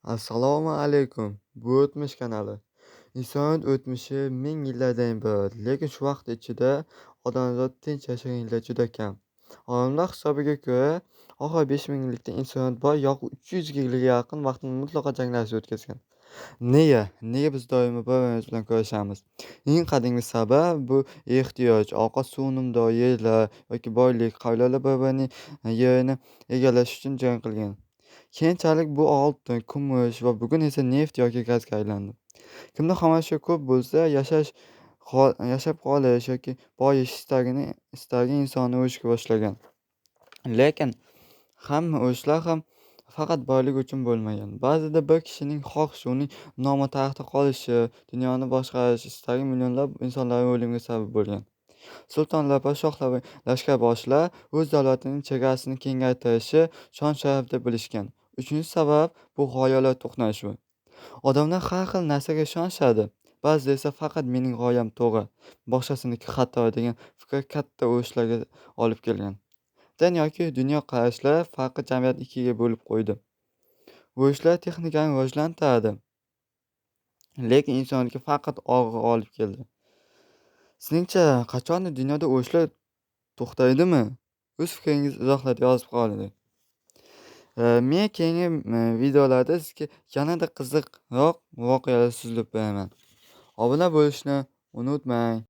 Assalomu alaykum. Bu O'tmish kanali. Insoniyat o'tmishi ming yillardan iborat, lekin shu vaqt ichida odamzod tinch yashagan yillar juda kam. Olimlar hisobiga ko'ra, oxiri 5000 yillikda insoniyat bor yo'g'i 300 yilga yaqin vaqtini mutlaqo janglarsiz o'tkazgan. Nega? Nega biz doimo bir-birimiz bilan kurashamiz? Eng qadimgi sabab bu ehtiyoj, ovqat, suv, unumdor yerlar yoki boylik. Qabilalar bir-birining yerini egallash uchun jang qilgan. Keyinchalik bu oltin, kumush va bugun esa neft yoki gazga aylandi. Kimda xomashyo ko'p bo'lsa, yashab qolish yoki boyish istagi insonni urushga boshlagan. Lekin hamma urushlar ham faqat boylik uchun bo'lmagan. Ba'zida bir kishining xohishi, uning nomi tarixda qolishi, dunyoni boshqarish istagi millionlab insonlarning o'limiga sabab bo'lgan. Sultonlar, podshohlar va lashkarboshilar o'z davlatining chegarasini kengaytirishi shon-sharaf deb bilishgan. Uchinchi sabab bu g'oyalar to'qnashuvi. Odamlar har xil narsaga ishonishadi. Ba'zida esa faqat mening g'oyam to'g'ri, boshqasiniki xato degan fikr katta urushlarga olib kelgan. Din yoki dunyoqarashlar farqi jamiyatni ikkiga bo'lib qo'ydi. Urushlar texnikani rivojlantiradi, lekin insoniyatga faqat og'ir olib keldi. Sizningcha, qachondir dunyoda urushlar to'xtaydimi? O'z fikringizni izohlarda yozib qoldiring. Men keyingi videolarda sizga yanada qiziqroq voqealar so'zlab beraman. Obuna bo'lishni unutmang.